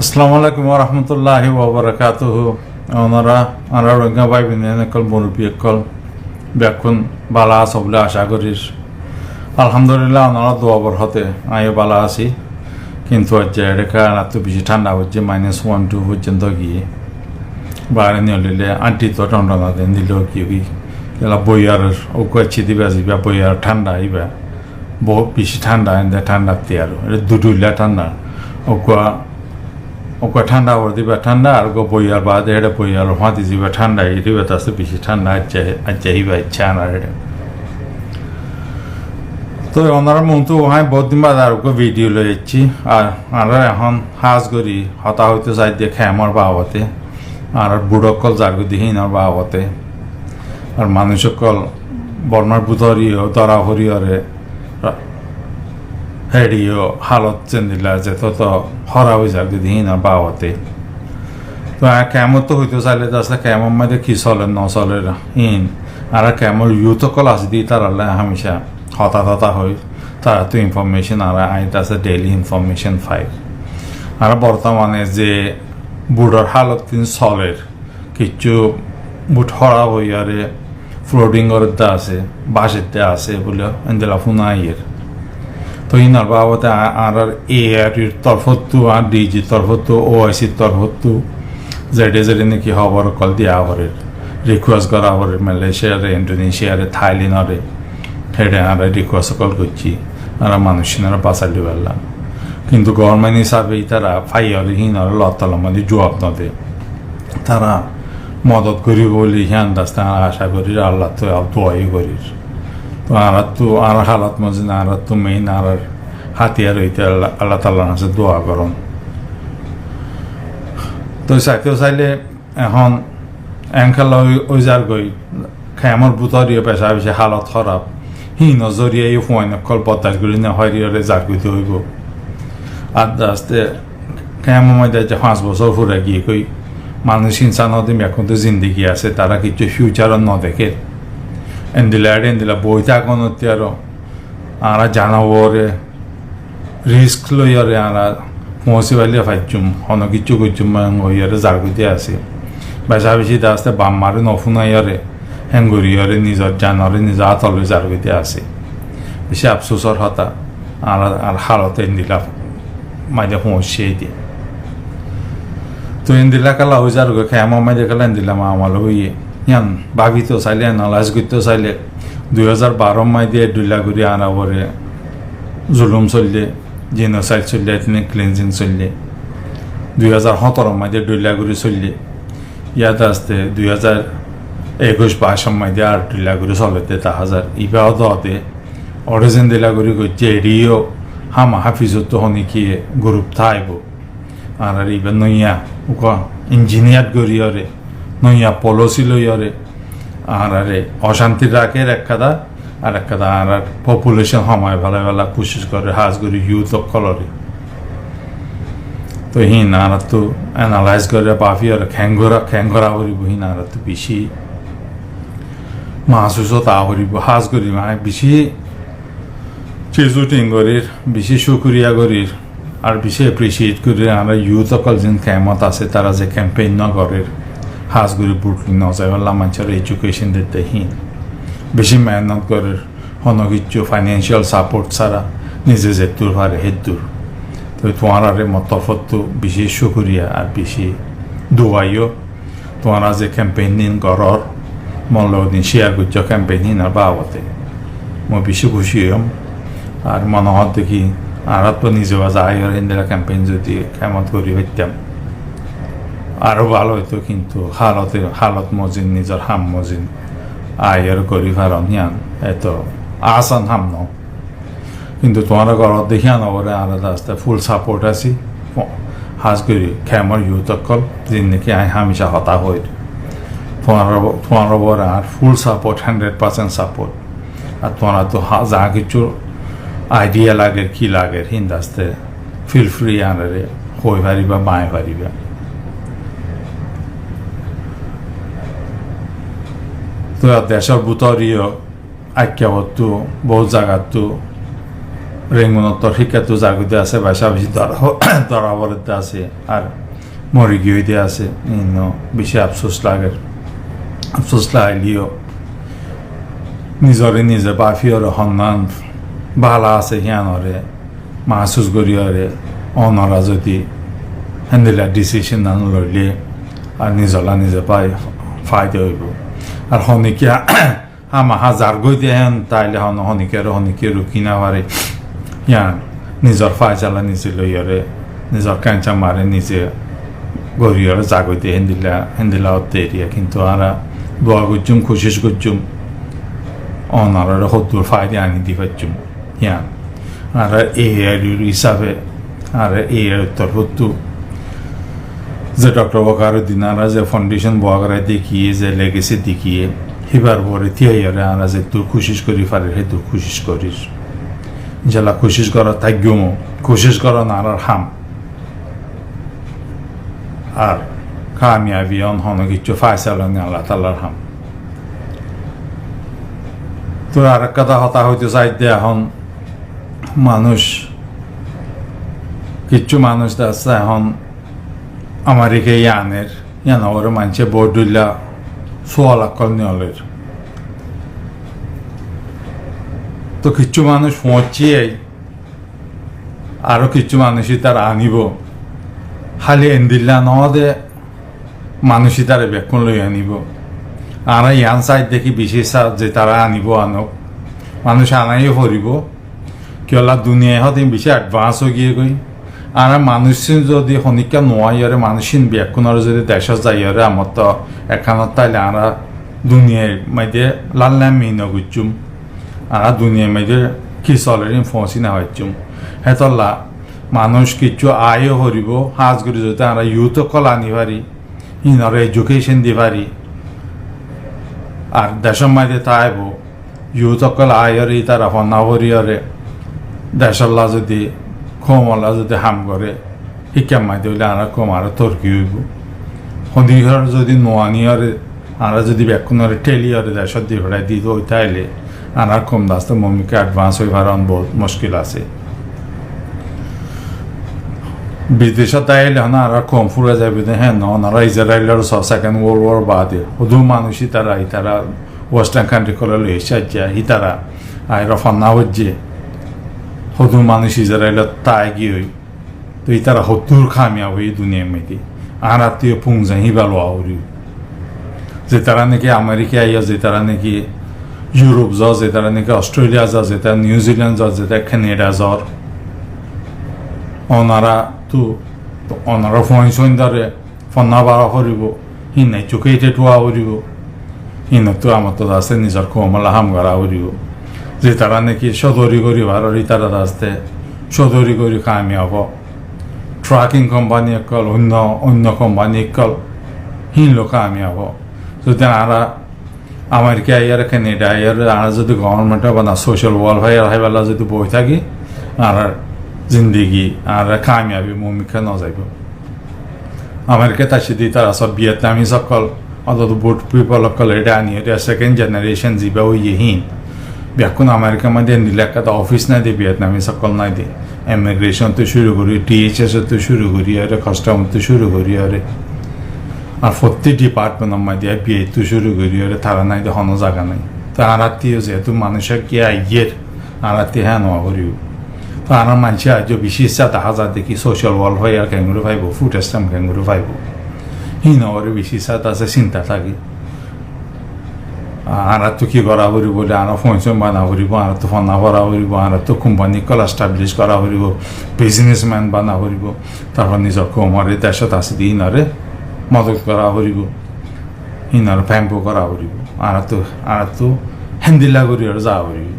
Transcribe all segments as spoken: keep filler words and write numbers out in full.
Assalamu alaikum wa rahmatullahi wa barakatuhu. Onora, añára Rohingya bái boin ókkol, murubbi ókkol, bekkún bála asó buli acá gorir. Alhamdulillah, onora duwa borhote añí bála así. Kintu aijja eçe kanattú beci thánda foijje, minus one two foijjonto giyé. Baáre niyolile añçi to thondhona de, nile ki óibo. Ela boiyar uggwá accé diba ziba boiyar thánda iba. Bout beci thánda, ende thánda tiyar. Eçe dudhuilla thánda. Uggwá, uggwá thánda foredde iba thánda, ar uggwá boiyar baade eçe boiyar fáñti ziba thánda, ite iba taste beci thánda, aijja, aijja iba iccá añárar eçe. Toi onorar muntu añí bout din baade ar uggwá video loi aiccí, ar añára ehón hás gorí hotá hoito saidde kemor babote, añárar bútho ókkol zargói de hínor babote, ar manúic ókkol Bormar bútore yó dóra foriyóre, ra-, héçe yó hálot zendilla zeto to hóraf ói zargói de hínor babote. Toi añí kemottu hoito saile de asé, kemor maze ki soler no soler hín. Añára kemor youth ókkol asé de ítarallá hámica hotá totá hoi, tarattú information añára añí de asé daily information fai. Añára bortomane ze búthor hálot hín soler, kiccú bút hóraf óiyore floating goredde asé, bácedde asé buli endilla fúna aiyér. Toi hínor babote a-, añárar A R U r torfóttu, añárar D G r torfóttu, O I C r torfóttu, zeçé zeçé niki hóbor ókkol diya forer, request gora forer, Malaysia re, Indonesia re, Thailand re, héçe añára request ókkol goijjí, añárar manúic ínoré basailibálla. Kintu government hísabe ítara faiyore hínore lottalor maze juab no de. Tara modot goribo buli híyan daste añára acá gorir, Allattu duwa yó gorir. Toi añárattu, añárar hálot mozin, añárattu main añárar hátiyar óite Allah, Allah Taalar hañse duwa goron. Toi saite saile ehón enkalla ói, ói zargói, kemor bútore yó beca beci hálot hóraf. Hínor zoriya yó fuain ókkol bordac gori no fariyore zargói de óibo. Ar daste kemor maze aijja fañs bosór fura giyé goi. Manúic insan ódde bekkúnor zindigi asé, tara kiccú future no dekér. Endilla eçe endilla boi tákon ótte aró añára janawore risk loiyore añára foóñsi faile faijjum, hono kiccú goijjum mone goiyore zargói de asé. Beca beci daste baf mare no fúnaiyore, héngoriyore nizor janore nize át loi zargói de asé. Beci afsusor hotá, añárar, añárar hálot endilla maze foóñsiyé de. Toi endilla kiyólla ói zargói, kemor maze kiyólla endilla mamala óiye. Híyan báfito saile, analyze goitto saile, dui házar baró maze de dhoilla gori añárar uore zulum soille, genocide soille, ethnic cleansing soille. Dui házar hóñtoro maze de dhoilla gori soille. Yá daste dui házar ekuic baicor maze de ar dhoilla gori soledde dahá zar. Iba ó de, ore zendilla gori goijje, eçe yó hámaha fisottu honikiye group táibo. Añárar iba noiya uggwá engineer goriyore, noiya policy loiyore, añárare ocánti raker ek háda, ar ek háda añárar population homai félai félai kucíc gorer, hás gori youth ókkolore. Toi hín añárattu analyze gori bafiyore kengora, kengora goribo hín añárattu beci masus ó ta goribo, hás gori mane beci chizuting gorir, beci cúkuriya gorir, ar beci appreciate gorir, añárar youth ókkol zin kemot asé, tara ze campaign no gorer, hás gori vote loi no zaibolla manúcore education dite hín. Beci mehenot gorer, hono kiccú financial support sára, nize zettur fare hettur. Toi tuáñrare mor torfóttu beci cúkuriya ar beci duwa yó. Tuáñra ze campaign ín goror, mor lói din share goijjó campaign ínor babote. Mui beci kúci óiyum. Ar mone hoó de ki, añárattú nize baza aiyóre endilla campaign zodi kemot gori faittám, aró bála óito, kintu hálot, hálot mozin, nizor ham mozin aiyóre gori faron híyan eto asan ham no. Kintu tuáñra goródde híyan óre añára daste full support así. Fo-, hás gori kemor youth ókkol, zin niki añí hámica hotá hoir. Tuáñra, tuáñra uore añár full support, hundred percent support. Ar tuáñrattu ha-, za kiccú idea lager, ki lager, hín daste feel free añárare hoi fariba, bái fariba. Toi ar decór bútore yó Aikkabottú, bout zagattu Rengunottór híkkattú zagói de asé, baicá baicí dóra, dóra foré de asé, ar mori giyói de asé, iín bicí afsús lager. Afsús lagiléyo nizoré nize báfiyoré honnán bála asé híanoré maásús goríyoré onora zodi héndilla dhisícon án loilé ar nizolla nize bái faida óibo. Ar honikka hámahá zargói de héen, táile hon-, honikkáre honikká rukí nofaré. Yían nizor fáisala nize loiyóre, nizor kéñca maré nize goríyoré zagói de héndilla, héndilla ótte eriya. Kintu añára dua goijjúm, kucíc goijjúm, onoráre hoddúr faida aní di faijjúm. Yían añára ei aidhir hísafe, añára ei aidhir torfóttu ze Doktor Wakaruddin añára ze foundation bówa goráide giyé, ze legacy di giyé, híbar uore tíyaiyóre añára zeddúr kucíc gorí farir, héddúr kucíc gorír. Incállah, kucíc gorát táikkum, kucíc gorón añárar ham. Ar kamiyabi óon honó kiccú fáisala óon Allah taalar ham. Tói arekkán hotá hoitó saidde, ehón manúic, kiccú manúic de asé ehón Amerika yíaner, yían uore maincé boóut dhoilla sual ókkol niyolér. Tói kiccú manúic foóñiccé, aró kiccú manúic ítara aníbo. Háli endilla noó de, manúic ítara bekkún loi aníbo. Añára yián saidde ki bicí sa-, zetará aníbo anók. Manúic anáiyo foribó. Kiyólla duniyai hóde bicí advance ói giyé goi. Añára manúic sin zodi honikka nuaiyóre, manúic sin bekkúnoré zodi decót zaiyóre, amottó ekkánot táile añára duniyai maidé lallami no goijjúm. Añára duniyai maidé ki solér ín foóñsi no faijjúm. Hétolla manúic kiccú aáiyo foribó, hás gorí zodi añára youth ókkol aní fari, híinoré education di fari, ar decór maidé táibo, youth ókkol aáiyoré ítara fonná foriyóre, decólla zodi, koumolla zodi ham goré, híkkar maidé óile añárar koum aró torki óibo. Honíkar zodi nuaníyoré, añára zodi bekkúnoré théliyoré decót di feçái di ói táile, añárar koum de asté mumkin advance ói faron boóut muckil asé. Bidecót táile hon añárar koum fúrai zaibo de, héen noó, añára Israelor só Second World War baade hodún manúic ítara, ítara Western country ókkole loi aicce, ítara aáiyoré fonná foijjé, hodún manúic Israelot tái giyói. Tói ítara hoddúr kamiyab óiye duniyai maidé. Añárattú yó fúañza híba lowa foribó. Zetará naki Amerika aiyó, zetará naki Europe zo, zetará naki Australia zo, zetará New Zealand zo, zetará Canada zor. Onoráttu, onorá fuain suaindóre fonná fora foribó, híin educated ówa foribó, híinottú amottó de asté nizor koumolla ham gorá foribó. Zetará naki sodori gorí farer, ítara de asté sodori gorí kamiyab ó. Trucking company ókkol, oinno, oinno company ókkol, híin loi kamiyab ó. Zodi añára Amerika aiyóre, Canada aiyóre, añára zodi government bana social welfare háiballa zodi boi táki, añárar zindigi, añárar kamiyabi mumkin no zaibo. Amerikat aiccé de ítara sob Vietnamese ókkol, ótoba Boer people ókkol, ede aniyóre second generation ziba óiye híin. Bekkún Amerikar maidé endilla ekkán office nái de, Vietnamese ókkol nái de. Immigration ottú cúru gorí, D H S ottú cúru gorí, ere custom ottú cúru gorí, ere ar fottí department or maidé, F B I ottú cúru gorí, ere tará nái de honó zaga nái. Te añárattú yó zehetu manúic giyé aiyér, añárattú hé no ówa foribó. Te añárar maincé aijjó bicí issá dahá za de ki social welfare keéngorí faibo, food stamp keéngorí faibo. Híin uore bicí issá asé sinta táke. Añárattú ki gorá foribó bóli, añára fuain suain bana foribó, añárattú fonná fora foribó, añárattú company ókkol establish gorá foribó, businessman bana foribó, tarfor nizor koumoré decót asé de híinoré modot gorá foribó, híinoré pampo gorá foribó. Añárattú, añárattú héndilla gorí ar za foribó.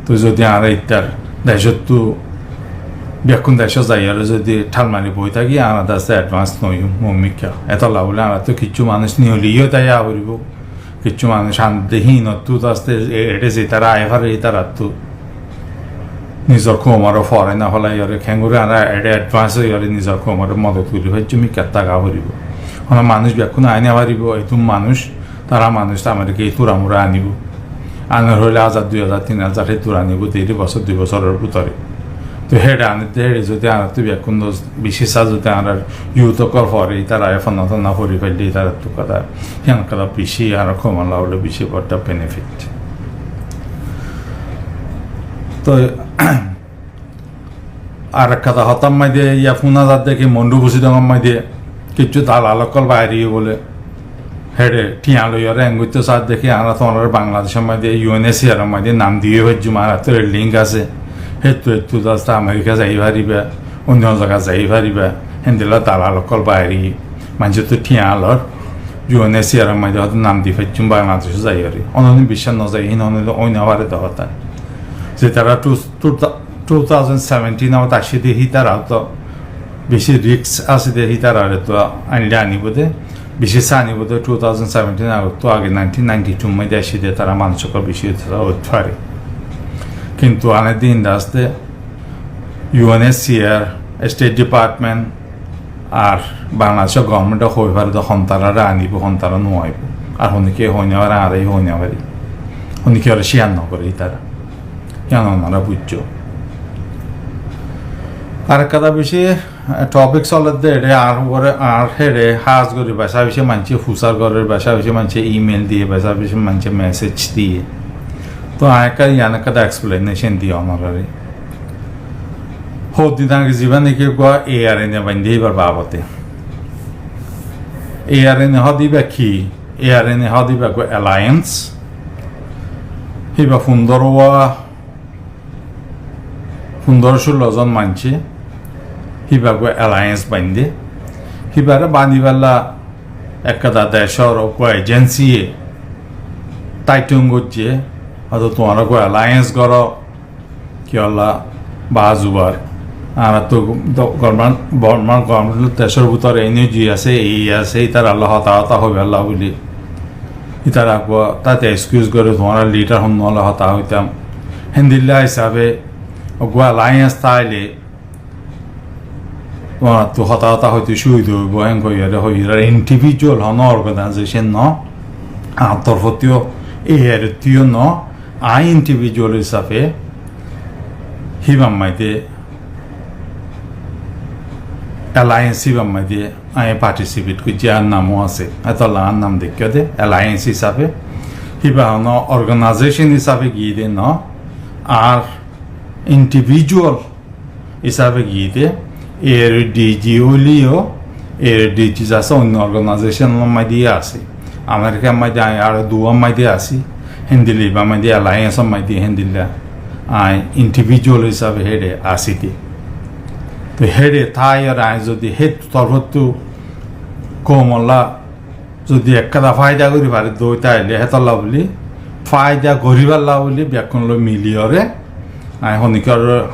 Toi zodi añára ittar decóttu bekkún decót zaiyóre zodi thal mari boi táki, añára de asté advance no óiyum, mumkin. Etolla bóli añárattú kiccú manúic niyoli yó táiya foribó, kiccú manúic añára de híinottú de asté e-, ede zetará aái farer ítarattú nizor koumoré forai no felaiyóre, keéngorí añára ede advance óiyóre nizor koumoré modot gorí faijjum, híkkat táka foribó. Honó manúic bekkún aái no faribó, edún manúic, tará manúic Amerika tura mura anibó. Anor hoile házar, dui házar, tin házar, héttur anibo deri bosór, dui bosóror bútore. Toi héçe anidde héçe zodi añárattú bekkún dos bicí sá zodi añárar youth ókkol fore, ítara fonna tonna fori faille, ítarattú hoda, híyan hoda bicí añárar koumolla hoile bicí bodda benefit. Toi ar ek hoda hotár maze iya fúna zadde ki Mondu Busidongor maze kessú dalal ókkol bairiyé bóle. Héçe thiañ loiyóre engoitto sadde ki añára tuáñrar Bangladecór maze U N H C R or maze nam diyé faijjum, añárattú link asé. Héttu héttu dasta Amerika zai fariba, onno zaga zai fariba. Héndilla dalal ókkol bairiyé. Maincóttu thiañ lor, U N H C R or maze hoto nam di faijjum Bangladecót zaiyóre. Onodin biccác no zai, hín onodin ói no fare de hotá. Ze tará two, two, two thousand seventeen ot aiccé de hítara to bicí risk asé de hítarare to añile anibo de, bicí sá anibo de two thousand seventeen agottú age nineteen ninety-two maze aiccé de tará manúic ókkol bicí tará óit fare. Kintu anedde inda asté U N H C R, State Department, ar Bangladecór government e hoi fare de hontarare anibo, hontara no aibo. Ar honikiye hoi no fare, añára hoi no fari. Honikiye ore share no gore ítara. Híyan onora buijjo. Ar ek hoda bicí, eh, topic soler de ére, ar ugure, ar héçe hás gori beci bicí maincé fusar gorer, beci bicí maincé email diye, beci bicí maincé message diye. To añí ekka, yián ekka explanation di onorare. Hoddin age ziba niki uggwá A R N A bainde híbar babote. A R N A hoó de híba ki? A R N A hoó de híba uggwá alliance. Híba fundoro wa, fundoro cullo zon maincé híba uggwá alliance bainde. Híbare banibálla ekkán decór uggwá agency ye tighten goijje, hoito tuáñra uggwá alliance goró, kiyólla bazubar. Añára to go-, government, Bormar government decór bútore N U G asé, ei asé, ítaralla hotá hotá hoibálla buli. Ítara uggwá tate excuse gore, tuáñra leader hon noóile hotá hoitam. Héndilla hísafe uggwá alliance táile tuáñrattu hotá hotá hoite cúbida óibo, héen hoiyóre, hoiyóre individual hono organization no, añár torfóttu yó, A R U ttu yó no, añí individual hísafe híbar maze alliance híbar maze añí participate goijjí, añár nam ó asé. Hétolla añár nam deikkó de alliance hísafe, híba hono organization hísafe giyé de no, ar individual hísafe giyé de, A R U D G óileyo, A R U D G zasé oinno organization or maze asé. Amerikar maze añí aró duwar maze así, héndilla ibar maze alliance or maze héndilla añí individual hísafe héçe así de. To héçe táiyore añí zodi hé torfóttu koumolla zodi ekkán faida gorí fari dói táile hétolla buli, faida goríballa buli bekkún loi miliyóre, añí honikar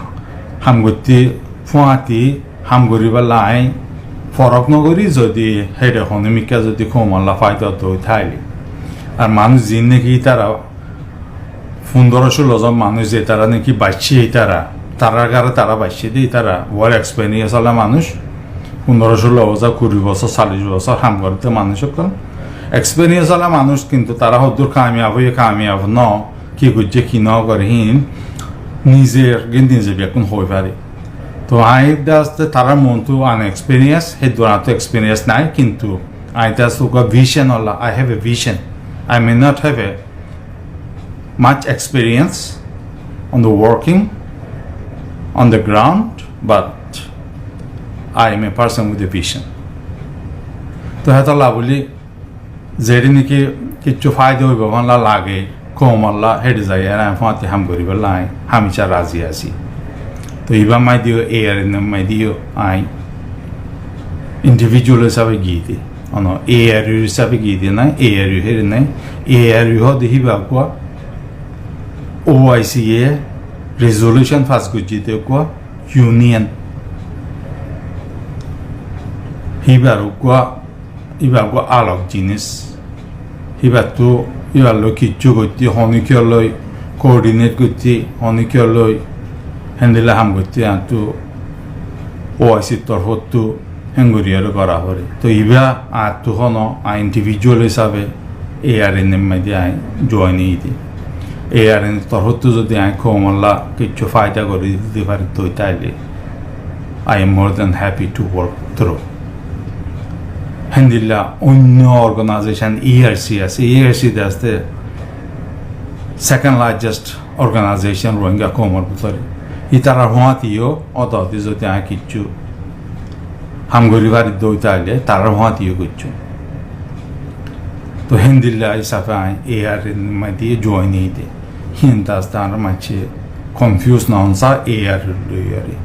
ham goittí fúañti ham goríballa añí forók no gorí, zodi héçe hono mikká zodi koumolla faida dói táile. Ar manúic zin niki ítara fundoro cullo zon manúic ze tará niki baiccé ítara, tarár gáre tará baiccé de ítara, uar experience ola manúic, fundoro cullo bosór, kuri bosór, callic bosór ham goré de manúic ókkol. Experience ola manúic, kintu tará hoddúr kamiyab óiye, kamiyab no, ki goijjé, ki no goré, hín nizer gin nize bekkún hoi fare. To añí de asté tarár montú unexperience, hé durantu experience nai, kintu añí de asté uggwá vision ola, I have a vision. I may not have a much experience on the working on the ground, but I am a person with a vision. To hétolla buli, zeçé niki kessú faida óibo fán lage, koumolla héçe zaiyóre añí fúañti ham goríballa añí hámica razi así. To ibar maze yó, A R N A r maze yó añí individual hísafe giyé de. Ono A R U hísafe giyé de nai, A R U héçe nai, A R U hoó de híba uggwá O I C ye resolution pass goijjé de uggwá union. Híbar uggwá, híba uggwá alok jinis. Híbattu, híbar loi kessú goittí, honikiyór loi coordinate goittí, honikiyór loi héndilla ham goittí, añáttu O I C r torfóttu héen gorí aró gorá foré. To iba añáttu hono, añí individual hísafe A R N A r maze añí join óiyi de. ARN torfóttu zodi añí koumolla kiccú faida gorí di fari de ói táile, I am more than happy to work through. Héndilla oinno organization, ERC asé, ERC de asé second largest organization Rohingya koumor bútore. Ítarar fúañti yó ódodi zodi añí kiccú ham gorí fari de ói táile, tarár fúañti yó goijjúm. Toi héndilla hísafe añí ARN maze join ói de. Híyan de asé añára maincé confuse no óon sá ARN loi yóre.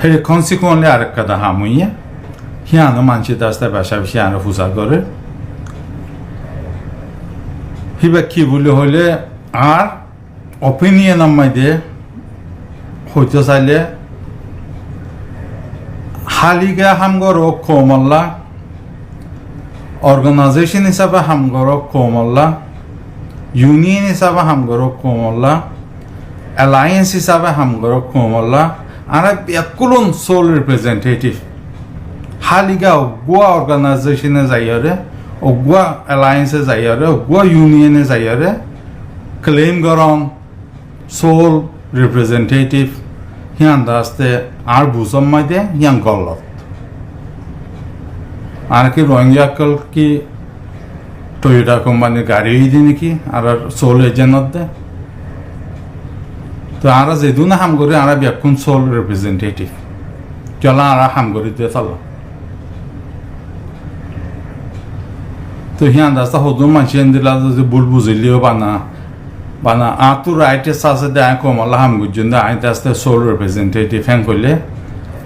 Héçe consequently arekka de ham óiye. Híyano maincé de asé beca beci añáre fusar gorer. Híba ki buli hoilé añár opinion or maze hoito saile, háliga ham goró koumolla, organization hísafe ham goró koumolla, union hísafe ham goró koumolla, alliance hísafe ham goró koumolla, añára bekkún sole representative. Háliga uggúa organization e zaiyóre, uggúa alliance e zaiyóre, uggúa union e zaiyóre claim gorón sole representative, híyan de asé añár buzór maze híyan gollot. Añára ki Rohingya ókkol ki Toyota company r gari óiye de né ki, añárar sole agent ódde. Toi añára zedún ham gorí, añára bekkún sole representative. Kiyólla añára ham gorí de tolla. Toi híyan de asé hodún maincé endilla zodi bul buzile yó bana, bana añáttu rights asé de añí koumolla ham goijjum de, añí de asé sole representative hén hoilé,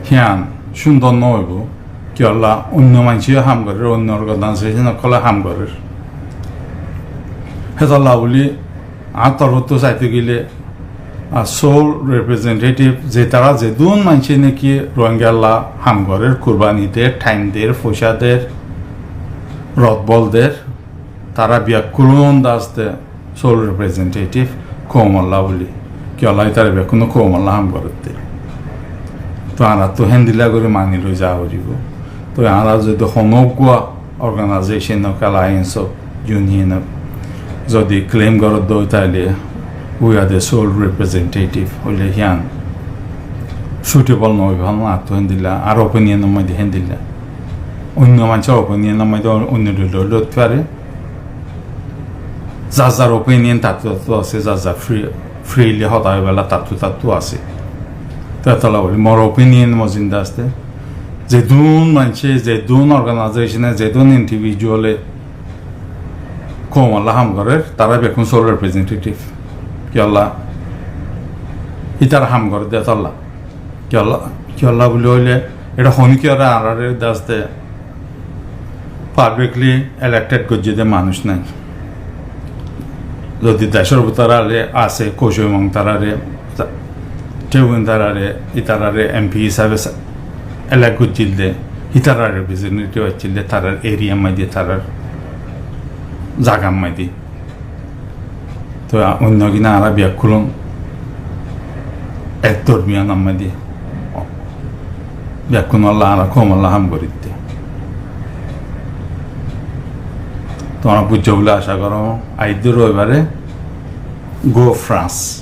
híyan cúndor no óibo. Kiyólla oinno maincé yó ham gorer, oinno organization ókkole ham gorer. Hétolla buli añár torfóttu saito gile, a, sole representative, ze tará zedún maincé né ki Rohingyalla ham gorer, kurbani der, time der, foicá der, rot bol der, tará bekkún de asé sole representative koumolla buli. Kiyólla ítara bekkún koumolla ham gorer de. Toi añárattu héndilla gorí mani loi za foribo. Toi añára zodi honó uggúa organization ok, alliance ok, union ok, zodi claim gorer de ói táile, we are the sole representative, hoilé híyan suitable no óibo, añárattu héndilla, añár opinion or maze héndilla. Oinno maincór opinion or maze oinno dóilla ói fare. Zar zar opinion tattú tattú asé, zar zar free, freely hotá hoibálla tattú tattú asé. Toi etolla buli mor opinion mozin de asé, zedún maincé, zedún organization e, zedún individual e koumolla ham gorer, tará bekkún sole representative. Kiyólla? Ítara ham gorer de tolla. Kiyólla, kiyólla buli hoilé, ete honikiyóre añárare de asé publicly elected goijjé de manúic nái. Zodi decór bútore asé, Kosoi Mong tarare, Tewin tarare, ítarare MP hísabe sa-, elect goijjíl de, ítarar representative accíl de, tarar area maze, tarar zaga maze. Toi, a, oinno gín añára bekkún ek dormiyan or maze. Bekkúnolla añára koumolla ham gorir de. Tuáñra buijjó buli acá gorí, aiyér roibare Go France.